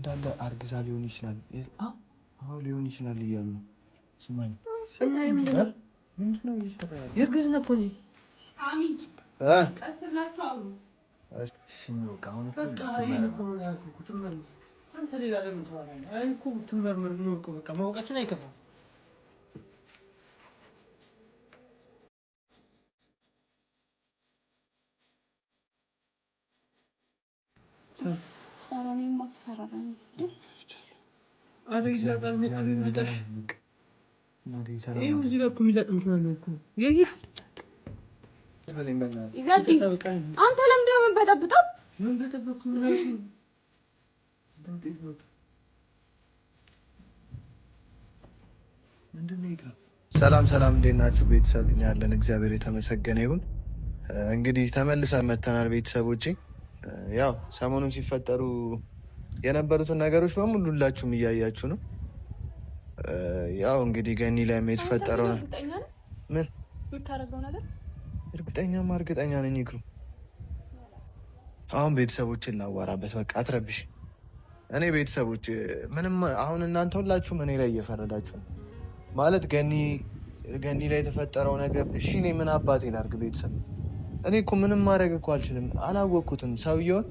እንዳለ አርግዛ ሊሆን ይችላል፣ አዎ ሊሆን ይችላል እያሉ ነው። ስማኝ እና ምንድን ነው እየሰራ ያለው? የእርግዝና እኮ ነው። ቀስ ብላችሁ አውሩ። በቃ ይሄን እኮ ነው ያልኩህ እኮ ትመርመር። አንተ ሌላ ለምን ታወራለህ? አይ እኮ ትመርመር ነው እኮ በቃ ማወቃችን አይከፋም። ኧረ እኔም አስፈራራኝ። ኧረ ይላጣል እኮ የሚመጣሽ። እናቴ ሰላም ይኸው እዚህ ጋር እኮ የሚላጥ እንትን አለው እኮ ያየሽው? በለኝ በእናትህ። ይዛዲ በቃ አንተ ለምንድን ነው የምንበጠብጠው? ምን በጠበቅኩ? ምን አልሽኝ? ምንድን ነው ይቅር። ሰላም ሰላም፣ እንዴት ናችሁ ቤተሰብ? እኛ ያለን እግዚአብሔር የተመሰገነ ይሁን። እንግዲህ ተመልሰን መተናል ቤተሰቦቼ። ያው ሰሞኑን ሲፈጠሩ የነበሩትን ነገሮች በሙሉ ሁላችሁም እያያችሁ ነው። ያው እንግዲህ ገኒ ላይም የተፈጠረው ነው። እርግጠኛ ነህ ምን የምታደርገው ነገር? እርግጠኛማ እርግጠኛ ነኝ ይክሩ። አሁን ቤተሰቦችን ላዋራበት፣ በቃ አትረብሽ። እኔ ቤተሰቦች ምንም አሁን እናንተ ሁላችሁም እኔ ላይ እየፈረዳችሁ ነው ማለት ገኒ ገኒ ላይ የተፈጠረው ነገር እሺ፣ እኔ ምን አባቴ ላድርግ? ቤተሰብ እኔ እኮ ምንም ማድረግ እኮ አልችልም። አላወቅኩትም ሰውየውን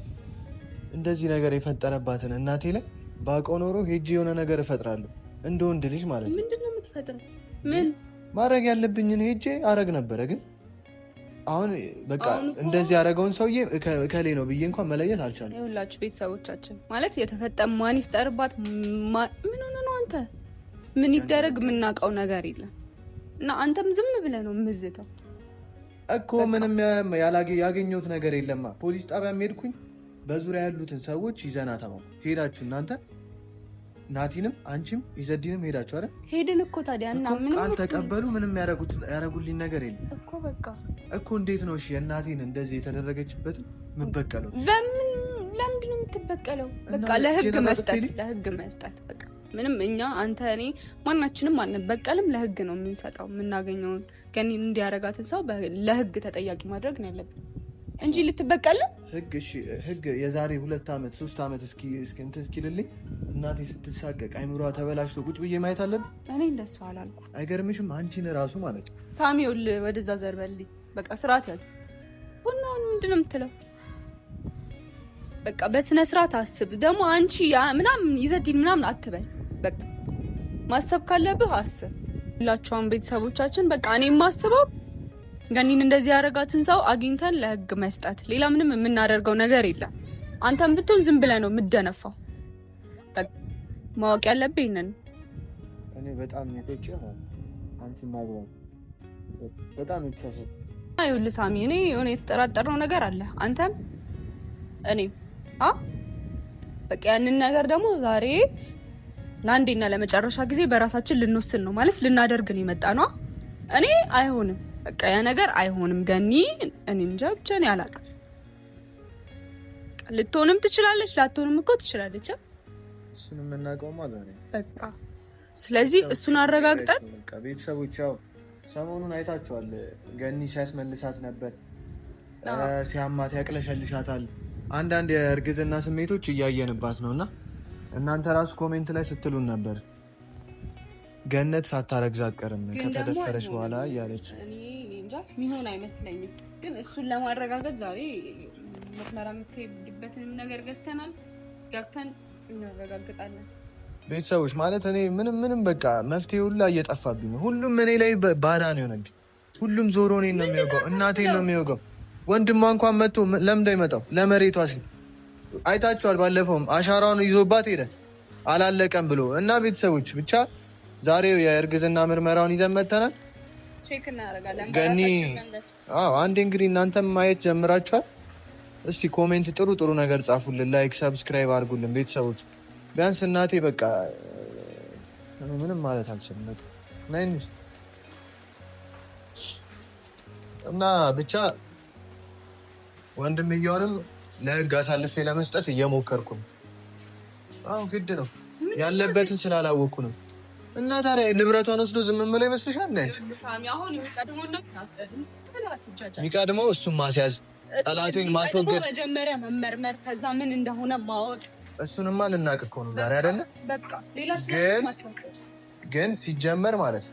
እንደዚህ ነገር የፈጠረባትን እናቴ ላይ ባውቀው ኖሮ ሄጄ የሆነ ነገር እፈጥራለሁ እንደ ወንድ ልጅ ማለት ነው። ምንድን ነው የምትፈጥረው? ምን ማድረግ ያለብኝን ሄጄ አረግ ነበረ። ግን አሁን በቃ አሁን እኮ- እንደዚህ ያደረገውን ሰውዬ እከሌ ነው ብዬ እንኳን መለየት አልቻለም። ይኸውላችሁ ቤተሰቦቻችን ማለት የተፈጠ ማን ይፍጠርባት ምን ሆነ ነው አንተ ምን ይደረግ የምናውቀው ነገር የለም። እና አንተም ዝም ብለህ ነው የምዝተው። እኮ ምንም ያገኘሁት ነገር የለማ። ፖሊስ ጣቢያ ሄድኩኝ። በዙሪያ ያሉትን ሰዎች ይዘና ተማም ሄዳችሁ እናንተ ናቲንም አንቺም ይዘዲንም ሄዳችሁ አይደል? ሄድን እኮ ታዲያ እና እኮ ምንም ቃል እኮ ተቀበሉ። ምንም ያደረጉልኝ ነገር የለም እኮ በቃ እኮ። እንዴት ነው እሺ የእናቴን እንደዚህ የተደረገችበትን የምበቀለው? በምን ለምንድን ነው የምትበቀለው? በቃ እና ለህግ እጄን መስጠት አጣጥፌ ለህግ መስጠት በቃ ምንም እኛ አንተ እኔ ማናችንም አንበቀልም። ለህግ ነው የምንሰጠው። የምናገኘውን ገኒን እንዲያረጋትን ሰው ለህግ ተጠያቂ ማድረግ ነው ያለብን እንጂ ልትበቀል ነው? ህግ እሺ፣ ህግ የዛሬ 2 ዓመት 3 ዓመት እስኪ እስኪ እንትን እስኪልልኝ እናቴ ስትሳቀቅ አይምሯ ተበላሽቶ ቁጭ ብዬ ማየት አለብኝ? እኔ እንደሱ አላልኩም። አይገርምሽም? አንቺን ራሱ ማለት ነው። ሳሚውል ወደዛ ዘርበልኝ። በቃ ስርዓት ያዝ። ቡናውን ምንድን ነው የምትለው? በቃ በስነ ስርዓት አስብ። ደግሞ አንቺ ምናምን ይዘዲን ምናምን አትበል። በቃ ማሰብ ካለብህ አስብ። ሁላችሁም ቤተሰቦቻችን በቃ እኔ የማስበው ገኒን እንደዚህ ያደረጋትን ሰው አግኝተን ለህግ መስጠት፣ ሌላ ምንም የምናደርገው ነገር የለም። አንተም ብትሆን ዝም ብለህ ነው የምደነፋው። በቃ ማወቅ ያለብህ ይሄንን ነው። እኔ በጣም የቆጨኝ አንቺን ማግባት በጣም የተሳሳትኩ ይኸውልህ ሳሚ፣ እኔ የሆነ የተጠራጠርነው ነገር አለ። አንተም እኔም አ በቃ ያንን ነገር ደግሞ ዛሬ ለአንዴና ለመጨረሻ ጊዜ በራሳችን ልንወስን ነው ማለት ልናደርግ ነው የመጣ ነው። እኔ አይሆንም፣ በቃ ያ ነገር አይሆንም። ገኒ እኔ እንጃ ብቻ እኔ አላውቅም። በቃ ልትሆንም ትችላለች፣ ላትሆንም እኮ ትችላለች። አ? እሱን የምናውቀውማ ዛሬ ነው። በቃ ስለዚህ እሱን አረጋግጠን በቃ ቤተሰቦች ያው ሰሞኑን አይታችኋል። ገኒ ሲያስመልሳት ነበር፣ ሲያማት ያቅለሸልሻታል። አንዳንድ የእርግዝና ስሜቶች እያየንባት ነው እና እናንተ ራሱ comment ላይ ስትሉን ነበር ገነት ሳታረግዝ አትቀርም ግን ደግሞ ከተደፈረች አይሆንም። በኋላ እያለች እኔ እንጃ ሚሆን አይመስለኝም። ግን እሱን ለማረጋገጥ ዛሬ ምርመራ የምትሄድበትንም ነገር ገዝተናል፣ ገብተን እናረጋግጣለን። ቤተሰቦች ማለት እኔ ምንም ምንም በቃ መፍትሄ ሁላ እየጠፋብኝ ነው። ሁሉም እኔ ላይ ባዳ ነው የሆነብኝ። ሁሉም ዞሮ እኔን ነው የሚወጋው፣ እናቴን ነው የሚወጋው። ወንድሟ እንኳን መጥቶ ለምንድን ነው የመጣው? ለመሬቷ ሲል አይታችኋል። ባለፈውም አሻራውን ይዞባት ሄደ አላለቀም ብሎ እና ቤተሰቦች ብቻ ዛሬው የእርግዝና ምርመራውን ይዘን መተናል። check እናደርጋለን። ገኒ በራሳችን መንገድ። አዎ፣ አንዴ እንግዲህ እናንተም ማየት ጀምራችኋል። እስቲ comment ጥሩ ጥሩ ነገር ጻፉልን፣ like subscribe አድርጉልን ቤተሰቦች። ቢያንስ እናቴ በቃ እኔ ምንም ማለት አልችልም። በቃ ነይ እንሂድ። እና ብቻ ወንድምየውንም ለህግ አሳልፌ ለመስጠት እየሞከርኩ ነው። አዎ ግድ ነው፣ ያለበትን ስላላወቅኩ ነው። እና ታዲያ ንብረቷን ወስዶ ዝም የምለው ይመስልሻል? እንዴ አንቺ? ሳሚ፣ አሁን የሚቀድመውን ነገር አስቀድም። አትጃጃል። የሚቀድመው እሱን ማስያዝ፣ ጠላቴን ማስወገድ። መጀመሪያ መመርመር፣ ከዛ ምን እንደሆነ ማወቅ። እሱንማ ልናቅ እኮ ነው ዛሬ አይደለ? በቃ ሌላ ግን ሲጀመር ማለት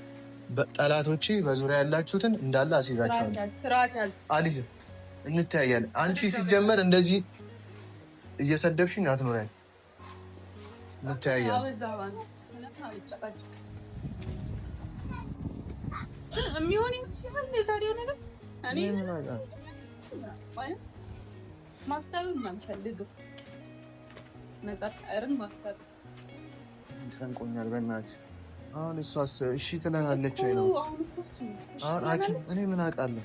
ጠላቶቼ በዙሪያ ያላችሁትን እንዳለ አስይዛቸዋለሁ። አልይዝም፣ እንተያያለን። አንቺ ሲጀመር እንደዚህ እየሰደብሽኝ አትኖሪያለሽ። እንተያያለን። የሚሆን ይመስላል የዛሬው ነገር። እኔ ማሰብም አልፈልግም፣ መጠርጠርም ማሰብ ጨንቆኛል። በእናትሽ አሁን እሷስ እሺ ትለናለች ወይ ነው? አሁን ሐኪም እኔ ምን አውቃለሁ?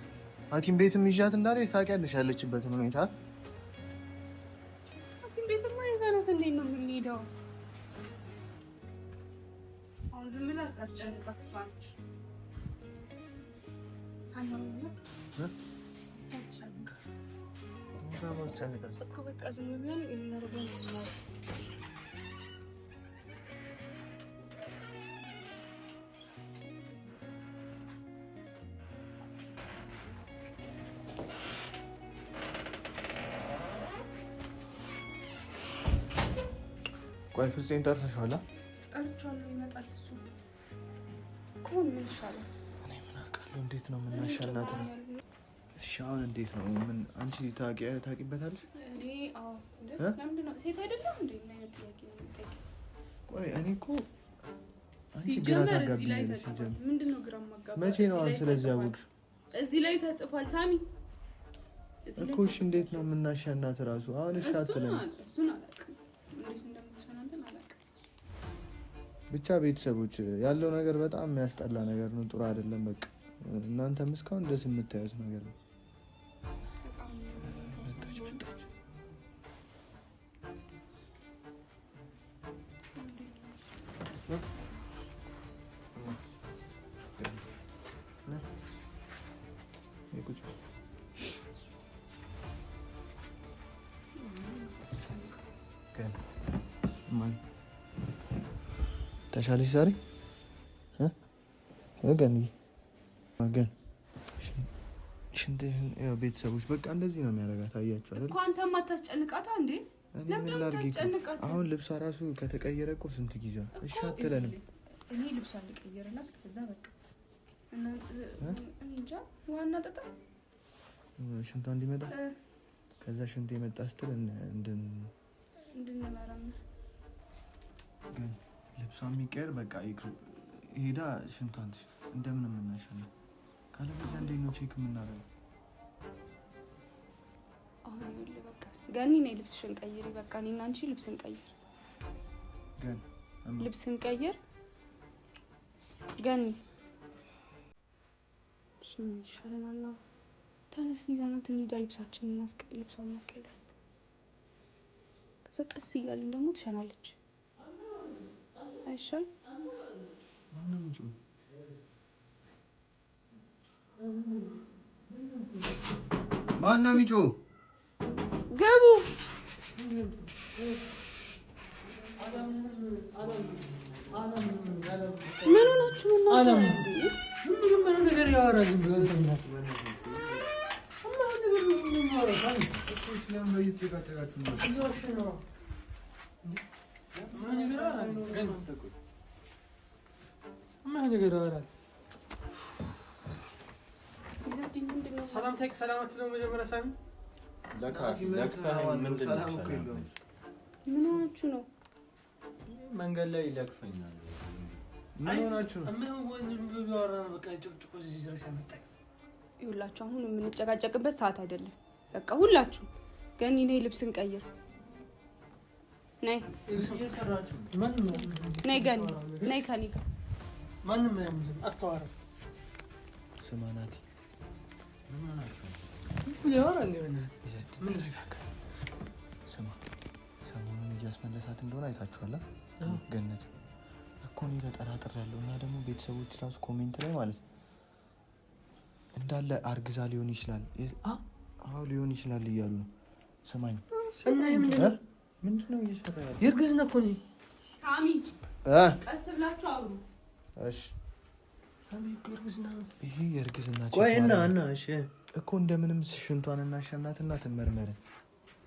ሐኪም ቤትም ይዣት እንዳልሄድ ታውቂያለሽ ያለችበትን ሁኔታ። ሐኪም ቤትማ ይዘናት እንዴት ነው የምንሄደው? አሁን ዝም ብለህ አታስጨንቃት እሷን። እኮ በቃ ዝም ብለን የምናደርገው ነው። ቆይ ፍፄን ጠርተሽዋል? ጠርቼዋለሁ፣ ይመጣል እሱ። እኮ ምን ይሻላል? እኔ ምን አውቃለሁ። እንዴት ነው የምናሻናት ነው? እሺ አሁን እንዴት ነው ምን አንቺ ታውቂበታለሽ? እኔ አዎ። ለምንድን ነው ሴት አይደለም እንዴ? ምን አይነት ጥያቄ ነው የምጠይቀው? ቆይ እኔ እኮ አንቺ ግራ ታጋቢኛለሽ። ሲጀመር ምንድን ነው ግራ ማጋባ? መቼ ነው አሁን ስለዚህ ያወቅሽው? እዚህ ላይ ተጽፏል ሳሚ እኮ። እሺ እንዴት ነው የምናሻናት እራሱ አሁን? እሺ አትለኝም። እሱን አላውቅም፣ እንዴት እንደምትሸናለን አላውቅም። ብቻ ቤተሰቦች ያለው ነገር በጣም የሚያስጠላ ነገር ነው። ጥሩ አይደለም። በቃ እናንተም እስካሁን ደስ የምታዩት ነገር ነው። መጣች መጣች። ተሻለሽ ዛሬ? ግን ግን ሽንትሽን ቤተሰቦች በቃ እንደዚህ ነው የሚያደርጋት። አያችሁ አይደል? እኮ አንተም አታስጨንቃታ እንዴ? እኔ ምን ላድርግ? አሁን ልብሷ ራሱ ከተቀየረ እኮ ስንት ጊዜዋ። እሺ አትለንም። እኔ ልብሷን ልቀይርላት፣ ከዛ በቃ እንጃ ውሃ ጠጣ ሽንቷ እንዲመጣ ከዛ ሽንት የመጣ ስትል እንድንመረምር ግን ልብሷ የሚቀየር በቃ ሄዳ ሽንቷን እንደምንም እናሸነው። ካለበለዚያ እንዴት ነው check የምናደርገው? አሁን ይኸውልህ በቃ ገኒ ነይ ልብስሽን ቀይሪ። በቃ እኔና አንቺ ልብስን ቀይር፣ ልብስን ቀይር ገኒ። እሺ ምን ይሻለናል? ተነስ ይዘናት እንሂድ። ልብሳችንን ልብሷን እናስቀይራት። ከዛ ቀስ እያልን ደግሞ ትሸናለች። አይሻልም? ማነው የሚጮህ? ግቡ። ምን ሆናችሁ? ምን ነገር ያወራል? ምን ሆናችሁ ነው? መንገድ ላይ ይለክፈኛል። ምን ሆናችሁ ነው? ይኸውላችሁ አሁን የምንጨቃጨቅበት ሰዓት አይደለም። በቃ ሁላችሁ ገኒ ነይ ልብስን ቀይር። ነይ ነይ ገኒ ነይ ከእኔ ጋር ስማ ናቲ፣ ስማ ሰሞኑን እያስመለሳት እንደሆነ አይታችኋል። ገነት እኮ እኔ ተጠራጥሬያለሁ። እና ደግሞ ቤተሰቦች ራሱ comment ላይ ማለት እንዳለ አርግዛ ሊሆን ይችላል፣ አዎ ሊሆን ይችላል እያሉ ነው። ስማኝ እና ምንድን ነው እየሰራ ያለው? የእርግዝና እኮ ነው። ሳሚ ቀስ ብላችሁ አውሩ። እሺ ሳሚ እኮ የእርግዝና ነው። ይሄ የእርግዝና ቆይ እና እና እሺ እኮ እንደምንም ሽንቷን እናሸናትና ትመርመርን።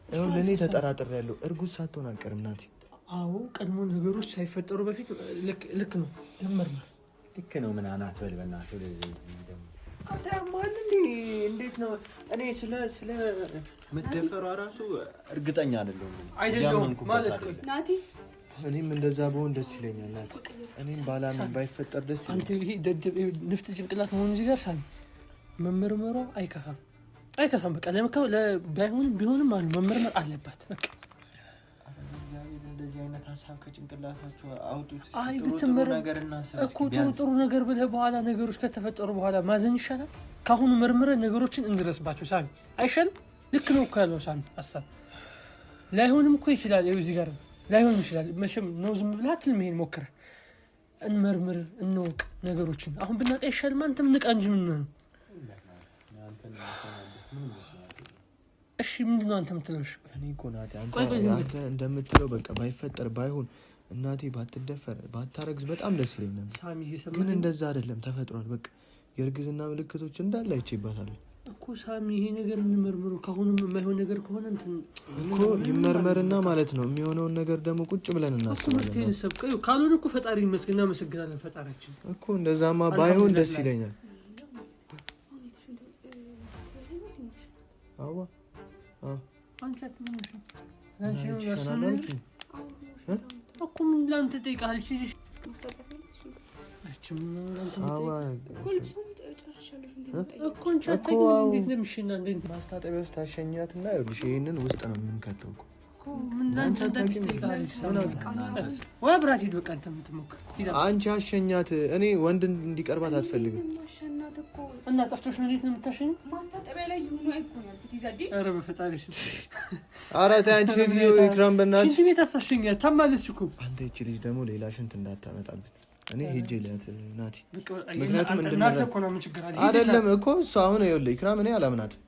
ይኸውልህ እኔ ተጠራጥሬያለሁ። እርጉዝ ሳትሆን አልቀርም ናቲ። አዎ ቀድሞ ነገሮች ሳይፈጠሩ በፊት ልክ ነው መመርመር ልክ ነው። ምን አናት በል በእናትህ። አንተ ያማል እንዴ? እንዴት ነው? እኔ ስለ ስለ መደፈሯ ራሱ እርግጠኛ አይደለሁም። አይደለሁም ማለት ቆይ ናቲ፣ እኔም እንደዛ በሆን ደስ ይለኛል ናቲ። እኔም ባላምን ባይፈጠር ደስ ይለኛል። አንተ ይሄ ደደብ ንፍጥ ጭንቅላት መሆኑ እዚህ ጋር ሳሚ፣ መመርመሯ አይከፋም፣ አይከፋም። በቃ ለመከው ባይሆንም ቢሆንም አሉ መመርመር አለባት። በቃ እንደዚህ አይነት ሀሳብ ከጭንቅላታችሁ አውጡት። አይ ጥሩ ጥሩ ብትመረ ነገር እናስብ እኮ ጥሩ ጥሩ ነገር ብለህ በኋላ ነገሮች ከተፈጠሩ በኋላ ማዘን ይሻላል። ከአሁኑ መርምረን ነገሮችን እንድረስባቸው ሳሚ፣ አይሻልም? ልክ ነው እኮ ያለው ሳሚ ሀሳብ። ላይሆንም እኮ ይችላል። ይኸው እዚህ ጋር ላይሆንም ይችላል። መቼም ነው ዝም ብለህ አትልም። ይሄን ሞክረህ እንመርምር፣ እንወቅ ነገሮችን። አሁን ብናውቅ አይሻልም? አንተም ንቃ እንጂ ምን ነው? እሺ ምንድን ነው አንተ የምትለው? እሺ እኔ እኮ ናቲ ቆይ ቆይ ዝም በል። አንተ እንደምትለው በቃ ባይፈጠር ባይሆን እናቴ ባትደፈር ባታረግዝ በጣም ደስ ይለኝ ነበር። ሳሚ ግን እየሰማኸኝ እንደዛ አይደለም፣ ተፈጥሯል። በቃ የእርግዝና ምልክቶች እንዳለ አይቼባታለሁ እኮ ሳሚ፣ ይሄ ነገር እንመርምረው። ከአሁኑም የማይሆን ነገር ከሆነ እንትን እኮ ይመርመርና ማለት ነው። የሚሆነውን ነገር ደግሞ ቁጭ ብለን እኮ እናስባለን መፍትሄ እንሰብቀው። ካልሆነ እኮ ፈጣሪ ይመስገን፣ እናመሰግናለን ፈጣሪያችን። እኮ እንደዛማ ባይሆን ደስ ይለኛል። አዋ አንቺ አትመኝም። እኮ ምን ለአንተ ጠይቃለች? ማስታጠቢያ ውስጥ ታሸኛት እና ይኸውልሽ ይሄንን ውስጥ ነው የምንከተው እኮ። አንቺ አሸኛት። እኔ ወንድ እንዲቀርባት አትፈልግም። እና ጠፍቶሽ ነው? እንዴት ነው የምታሸኘው? ማስታጠቢያ ላይ ይሁኑ አይኮን ያልኩት ይዛዲ። ኧረ በፈጣሪ ስም ኧረ ተይ አንቺ ሴትዮ ኢክራም በእናትሽ ሽንት ቤት አሳሸኛት። ታማለች እኮ አንተ። ይቺ ልጅ ደግሞ ሌላ ሽንት እንዳታመጣብን። እኔ ሄጄ ልያት ናቲ። ምክንያቱም አይደለም እኮ እሱ አሁን ይኸውልህ ኢክራም እኔ አላምናትም።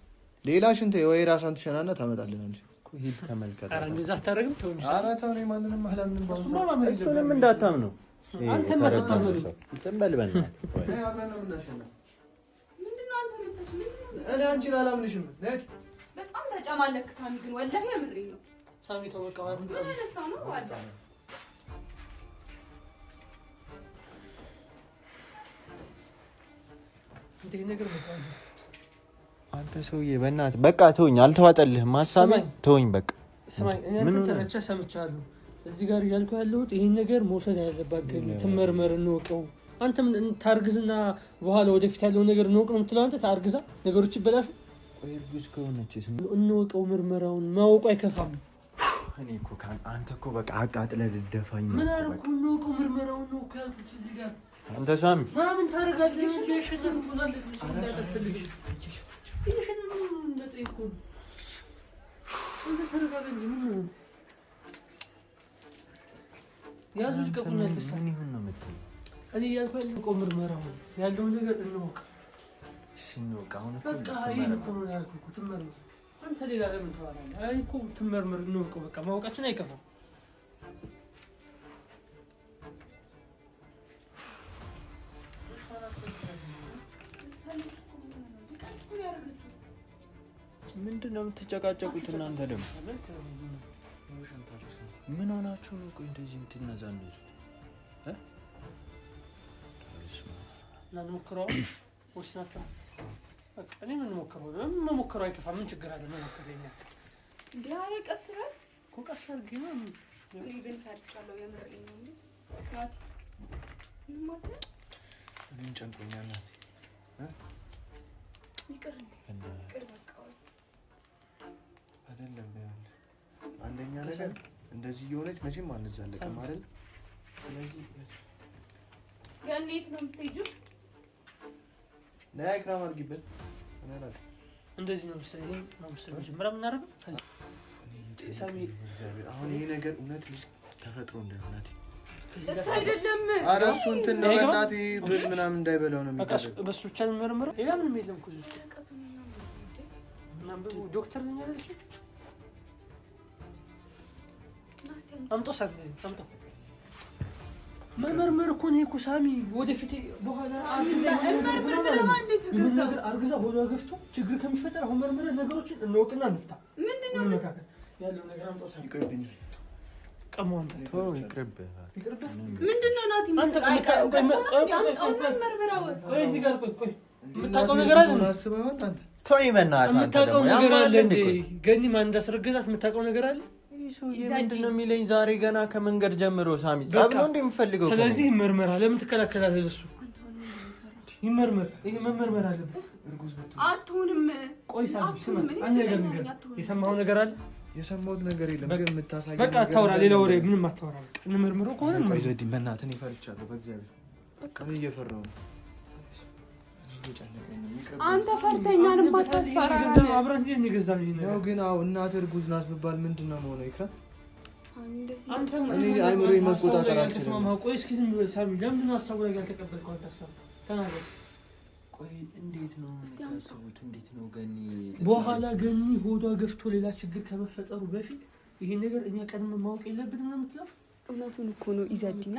ሌላ ሽንት ወይ ራሷን ትሸናና ታመጣልናለች። ሂድ ተመልከት። ኧረ እንደዛ አታደርግም። ተው እንጂ ኧረ ተው፣ እኔ ማንንም አላምንም። እሱንም እንዳታምነው አንተም አታምነው። እንትን በል በእናትህ። እኔ አንቺን አላምንሽም። ነጭ በጣም ተጨማለክ ሳሚ። ግን ወላሂ የምሬን ነው ሳሚ። ተው በቃ። ነው አለ አንተ ሰውዬ በእናትህ በቃ ተወኝ። አልተዋጠልህም ሀሳቤ፣ ተወኝ በቃ። ስማኝ፣ እኔ አንተን ተረቼ ሰምቻለሁ። እዚህ ጋር እያልኩ ያለሁት ይህን ነገር መውሰድ ያለባት ግን ትመርመር፣ እንወቀው። አንተም ታርግዝና በኋላ ወደፊት ያለውን ነገር እንወቅ ነው የምትለው አንተ። ታርግዛ ነገሮች ይበላሹ። ቆይ እርጉዝ ከሆነችስ? እንወቀው፣ ምርመራውን ማወቁ አይከፋም። እኔ እኮ አንተ እኮ በቃ አቃጥለህ ልትደፋኝ ነው። ምን አደረኩ? እንወቀው፣ ምርመራውን ነው እኮ ያልኩት እዚህ ጋር። አንተ ሳሚ ምን ታደርጋለህ? ያዙ ልቀቁኝ። ምን ይሁን ነው የምትለው? እኔ እያልኩ ያለው ምርመራውን ያለውን ነገር እንወቅ። እንወቅ። አሁን እኮ በቃ ይሄን እኮ ነው ያልኩህ እኮ ትመርመር። አንተ ሌላ ለምን ታወራለህ? አይ እኮ ትመርመር፣ እንወቀው። በቃ ማወቃችን አይከፋም። ምንድን ነው የምትጨቃጨቁት እናንተ ደግሞ? ምን ሆናችሁ ነው? ቆይ እንደዚህ የምትነዛነዙት? ሞክረው ወስናቸው። በቃ እኔ ምን ሞክረው መሞከሩ አይከፋም። ምን ችግር አለ? መሞከር እንዴ? ኧረ ቀስ በል እኮ ቀስ አድርጌ ነው። እኔ ግን ፈርቻለሁ። የምሬን ነው። እንዴ ናቲ ምን ማለት ምን ጨንቆኛል ናቲ። ይቅር እንዴ ይቅር በቃ አይደለም። አንደኛ ነገር እንደዚህ እየሆነች መቼም አንዛለቅም አይደል? ስለዚህ ገኒ የት ነው የምትሄጂው? ነይ ኢክራም አድርጊበት። እኔ አላውቅም። እንደዚህ ነው መሰለኝ። ይሄን ነው መሰለኝ መጀመሪያ የምናደርገው። ሳሚ አሁን ይሄ ነገር እውነት ልጅ ተፈጥሮ እንደሆነ ናቲ እሱ አይደለም። ኧረ እሱ እንትን ነው በእናትህ ብል ምናምን እንዳይበላው ነው የሚደረገው። በሱ ብቻ ነው የሚመረምረው። ሌላ ምንም የለም እኮ እዚህ ውስጥ። ዶክተር ነኝ አላለችም? አምጣው ሳሚ፣ አምጣው። መመርመር እኮ ነው እኮ ሳሚ። ወደፊት በኋላ አርግዛ ሆዷ ገፍቶ ችግር ከሚፈጠር አሁን መርምረን ነገሮችን እንወቅና እንፍታ። ምንድን ነው ያለው ነገር አምጣው። ሳሚ ይቅርብኝ። ቀማው አንተ። ተው ይቅርብህ። ምንድን ነው ናቲ? አንተ ቆይ፣ ቆይ፣ ቆይ፣ ቆይ፣ እዚህ ጋር ቆይ፣ ቆይ፣ የምታውቀው ነገር አለ እንዴ? አስበኸዋል አንተ? ተወኝ በእናትህ። አንተ የምታውቀው ደግሞ ነገር ያማል አለ እንዴ? እንዴ? ቆይ ገኒ ማን እንዳስረገዛት የምታውቀው ነገር አለ? ይህ ሰውዬ ምንድን ነው የሚለኝ ዛሬ ገና ከመንገድ ጀምሮ? ሳሚ ጸብ በቃ። ነው እንደ የምፈልገው ከእኔ? ስለዚህ ምርመራ ለምን ትከላከላለህ? እሱ ይመርመር። ይሄ መመርመር አለበት። አትሆንም። ቆይ ሳሚ ስማ፣ አትሆንም። እኔ አንድ ነገር እርግጠኛ ነኝ ንገረኝ። አትሆንም። የሰማኸው ነገር አለ? የሰማሁት ነገር የለም ግን የምታሳየው በቃ ነገር አታውራ፣ ሌላ ወሬ እንዳለ ምንም አታውራ። በቃ እንመርምረው ከሆነ ቆይ እንመርምረው። ዘዲ በእናትህ እኔ ፈርቻለሁ። በእግዚአብሔር እኔ እየፈራሁ ነው። እኔ እየጨነቀኝ ነው። ይቅርብኝ። አንተ ፈርተኛንም አታስፈራራን። አብረን እንዴት ነው የገዛነው ይሄን ያው ነገር? ግን አዎ እናትህ እርጉዝ ናት ብባል ምንድን ነው የምሆነው? ይክራ ሳሚ እንደዚህ አንተ እኔ አይምሮዬን መቆጣጠር አልችልም። አልተስማማኸው? ቆይ እስኪ ዝም በል ሳሚ። ለምንድን ነው ሀሳቡ ላይ ያልተቀበልከው? አንተ ሀሳብ ተናገር። ቆይ እንዴት ነው የምታስቡት? እንዴት ነው ገኒ? በኋላ ገኒ ሆዷ ገፍቶ ሌላ ችግር ከመፈጠሩ በፊት ይሄን ነገር እኛ ቀድመን ማወቅ የለብንም ነው የምትለው? እውነቱን እኮ ነው ኢዘዲና።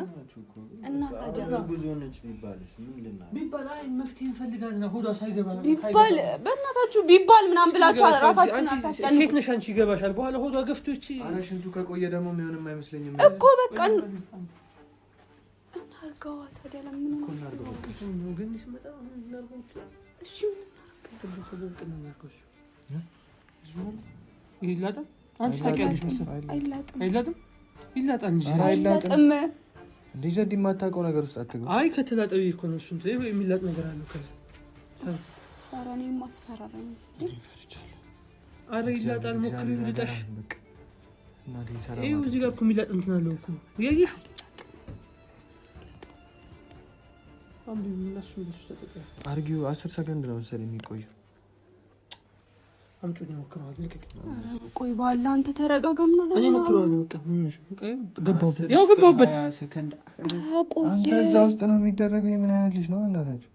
እና ታዲያ እርጉዝ ሆነች ቢባልስ ምን ልናደርግ? ቢባል አይ መፍትሄ እንፈልጋለን ሆዷ ሳይገባ ነው ቢባል በእናታችሁ ቢባል ምናምን ብላችሁ ራሳችሁን ሴት አታስጨንቁ ነሽ አንቺ ይገባሻል። በኋላ ሆዷ ገፍቶ ይቺ ኧረ ሽንቱ ከቆየ ደግሞ የሚሆንም አይመስለኝም እኮ በቃ እናርገዋ ታዲያ ለምን እኮ እናድርገው በቃ። ነው ገኒ ስመጣ እናድርገው የምትለው? እሺ ምን እናርግ? ቶሎ ቶሎ ብቅ እናድርገው እሱ። ይላጣል። አንቺ ታውቂያለሽ መሰለኝ። አይላጥም አይላጥም? ይላጣል እንጂ። ኧረ አይላጥም። አይላጥም። እንዴ ዘዲ የማታውቀው ነገር ውስጥ አትግባ። አይ ከተላጠ ብዬ እኮ ነው እሱ እንትን የሚላጥ ነገር አለው ከላይ። ኧረ እኔም አስፈራራኝ። እኔ ፈርቻለሁ። አረ ይላጣል፣ ሞክሪው ልጠሽ። በቃ እናቴን ሰላም ይኸው እዚህ ጋር አድርግ። እኮ የሚላጥ እንትን አለው እኮ እያየሽው። አንብቢ እና እሱን በእሱ ተጠቀሚ። አርጊው 10 ሰከንድ ነው መሰለኝ የሚቆየው። አምጪው፣ እኔ እሞክረዋለሁ። ልቀቂ። ቆይ ባለ አንተ ተረጋጋም ነው እኔ እሞክረዋለሁ። በቃ ምን ሆነሽ? በቃ ገባሁበት፣ ያው ገባሁበት። 20 ሰከንድ አንተ እዛ ውስጥ ነው የሚደረገው። የምን አይነት ልጅ ነው እናታችሁ?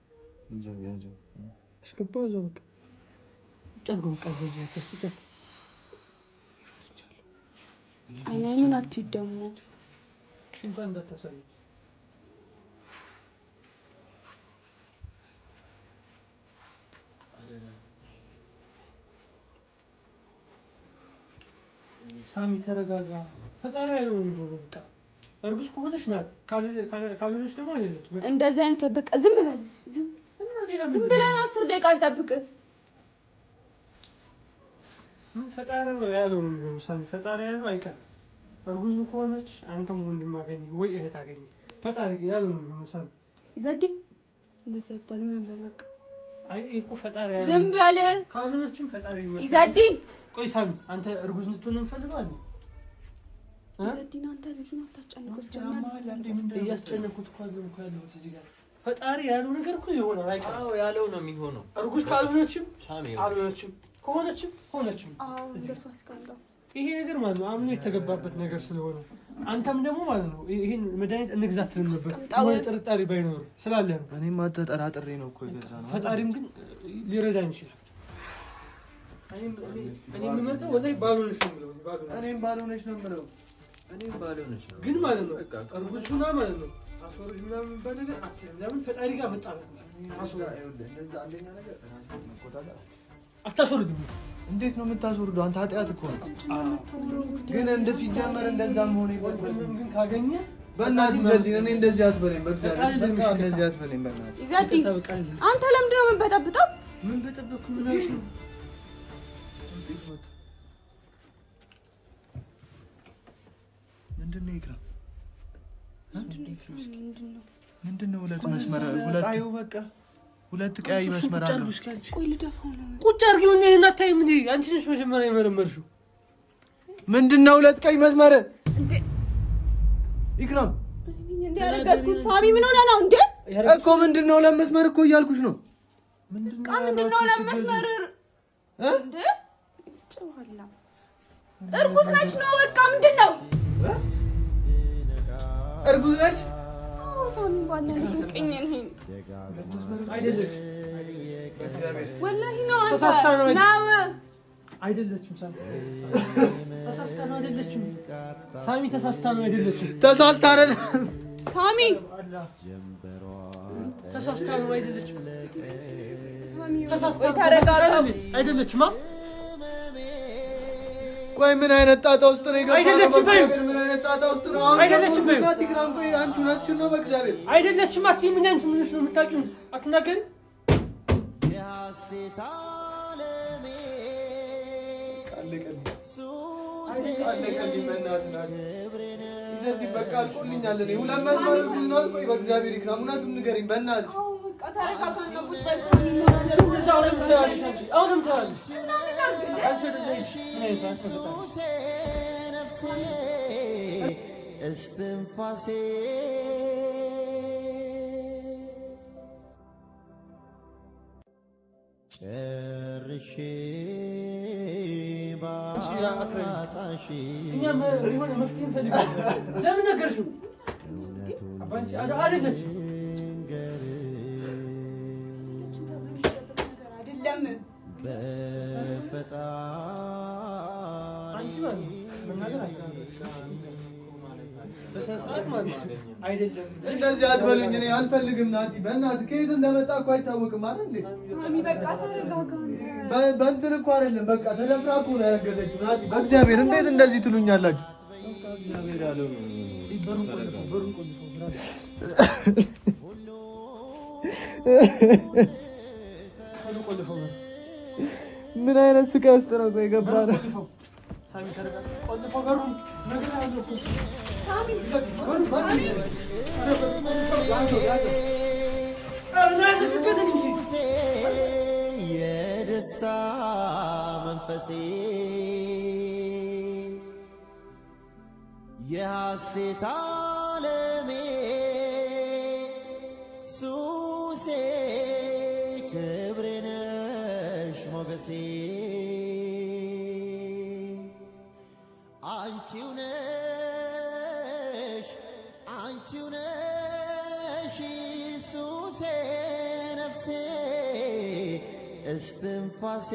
አስገባው እዛው በቃ ጨርጎ በቃ በዚህ ከሱ ጨርጎ አይን አይኑን አትሂድ ደግሞ እንኳን እንዳታሳይ። ሳሚ ተረጋጋ። ፈጣሪ ያለው ነው የሚሆነው። በቃ እርጉዝ ከሆነች ናት፣ ካልሆነች ደግሞ አይደለችም። በቃ እንደዚህ አይነት በቃ ዝም በል ዝም እና ሌላ ዝም ምንድን ነው? ብለን 10 ደቂቃ እንጠብቅ። ምን ፈጣሪ ነው ያለው ነው የሚሆነው። ሳሚ ፈጣሪ ያለው አይቀርም። እርጉዝ ከሆነች አንተም ወንድም አገኘህ ወይ እህት አገኘህ። ፈጣሪ ያለው ነው የሚሆነው። ሳሚ ኢዘዲ እንደዚህ አይባልም። ዝም በል በቃ አይ እኮ ፈጣሪ ያለው ዝም በል ካልሆነችም ፈጣሪ ይመስገን። ኢዘዲ ቆይ ሳሚ አንተ እርጉዝ እንድትሆን ነው የምፈልገው አይደል? ኢዘዲን አንተ ልጁን አታስጨንቁት። ጀመር እያስጨነኩት እኮ አይደለም እኮ ያለሁት እዚህ ጋር። ፈጣሪ ያለው ነገር እኮ ይሆናል አይቀርም። አዎ ያለው ነው የሚሆነው። እርጉዝ ካልሆነችም ሳሚ አልሆነችም፣ ከሆነችም ሆነችም። አዎ እንደሱ አስቀምጠው። ይሄ ነገር ማለት ነው አምኖ የተገባበት ነገር ስለሆነ አንተም ደግሞ ማለት ነው ይሄን መድኃኒት እንግዛት ስል ነበር አስቀምጠው። የሆነ ጥርጣሬ ባይኖር ስላለ ነው። እኔማ ተጠራጥሬ ነው እኮ የገዛ ነው። ፈጣሪም ግን ሊረዳን ይችላል። እኔ የምመርጠው ወላሂ ባልሆነች ነው የምለው። ባልሆነች እኔም ባልሆነች ነው የምለው። እኔም ባልሆነች ነው ግን ማለት ነው በቃ እርጉዝ ሁና ማለት ነው አስወርጅ ምናምን የሚባል ነገር አትልም። ለምን ፈጣሪ ጋር መጣላት ነው። አስወርጅ ይኸውልህ፣ እንደዛ አንደኛ ነገር ራስህን መቆጣጠር አታስወርድም። እንዴት ነው የምታስወርደው? አንተ ኃጢአት እኮ ነው። ግን እንደ ሲጀመር እንደዛ መሆን የለበትም። ወንድምም ግን ካገኘ በእናትህ ዘዲን እኔ እንደዚህ አትበለኝ፣ በእግዚአብሔር አይደለም፣ በቃ እንደዚህ አትበለኝ በእናትህ። ኢዘዲ ይቅርታ በቃ አይደለም። አንተ ለምንድን ነው የምንበጠብጠው? ምን በጠበቅኩ ምን አልኩ? ምንድን ነው ይክራ? ምንድን ነው? ምንድን ነው ሁለት መስመር ሁለት ጣዩ በቃ ሁለት ቀያይ መስመር አለው። ቆይ ልደፋው ነው። ቁጭ አድርጊው እና ይሄን አታይም እንዴ? አንቺ ነሽ መጀመሪያ የመረመርሽው። ምንድን ነው ሁለት ቀይ መስመር? እንዴ ኢክራም እንዴ ያረገዝኩት ሳሚ ምን ሆነ ነው እንዴ? እኮ ምንድን ነው ሁለት መስመር እኮ እያልኩሽ ነው። በቃ ምንድን ነው ለመስመር እ? እንዴ? ጭዋላ እርጉዝ ነች ነው በቃ ምንድን ነው? እርጉዝ ነች። አዎ ሳሚ ባለ ልቀቀኝ። እኔ አይደለችም፣ ወላሂ ነው አንተ ተሳስታ ነው። ነው አይደለችም። ሳሚ ተሳስታ ነው አይደለችም። ሳሚ ተሳስታ ነው አይደለችም። ተሳስታ አይደለም ሳሚ አላህ ተሳስታ ነው አይደለችም። ሳሚ ተሳስታ ቆይ ተረጋጋ። አይደለችም። አ ቆይ ምን አይነት ጣጣ ውስጥ ነው የገባነው? አይደለችም በይው። ምን አይነት ጣጣ ውስጥ ነው አሁን? አይደለችም በይው። ናቲ ግራም ቆይ አንቺ እውነትሽን ነው በእግዚአብሔር አይደለችም አትይም። ምን አንቺ ምንሽ ነው የምታውቂው? አትናገሪም። አለቀልኝ። በእናትህ ናቲ ይዘድኝ በቃ አልቆልኛል። እኔ ሁለት መስመር እርጉዝ ናት። ቆይ በእግዚአብሔር ይክራም እውነቱን ንገሪኝ በእናትሽ። አሁንም ትለዋለሽ አንቺ፣ አሁንም ትለዋለሽ አንቺ። ወደዛ ሂጂ። ምን አይነት አስመጣ እስትንፋሴ ጨርሼ ባጣሽ እኛ የሆነ መፍትሄ እንፈልጋለን። ለምን ነገርሽው? አንቺ አይደለችም አይደለም በፈጣሪ አንቺ ማለት ነው መናገር በስነ ስርዓት ማለት ነው። አይደለም እንደዚህ አትበሉኝ። እኔ አልፈልግም ናቲ፣ በእናትህ ከየት እንደመጣ እኮ አይታወቅም አይደል እንዴ? ሳሚ በቃ ተረጋጋ። በእንትን እኮ አይደለም በቃ ተደፍራ እኮ ነው ያረገዘችው። ናቲ በእግዚአብሔር እንዴት እንደዚህ ትሉኛላችሁ? በሩን ቆልፈው፣ በሩን ቆልፈው። በሩን ቆልፈው፣ ምን አይነት ስቃይ ውስጥ ነው ቆይ የገባነው? በሩን ቆልፈው። ሳሚ ተረጋጋ። ቆልፈው በሩን ነግሬሃለሁ እኮ። ኧረ ና ስልክህን እንጂ የደስታ መንፈሴ የሐሴት ዓለሜ ሱሴ ክብሬ ነሽ ሞገሴ አንቺው ነሽ አንቺው ነሽ ሱሴ ነፍሴ እስትንፋሴ።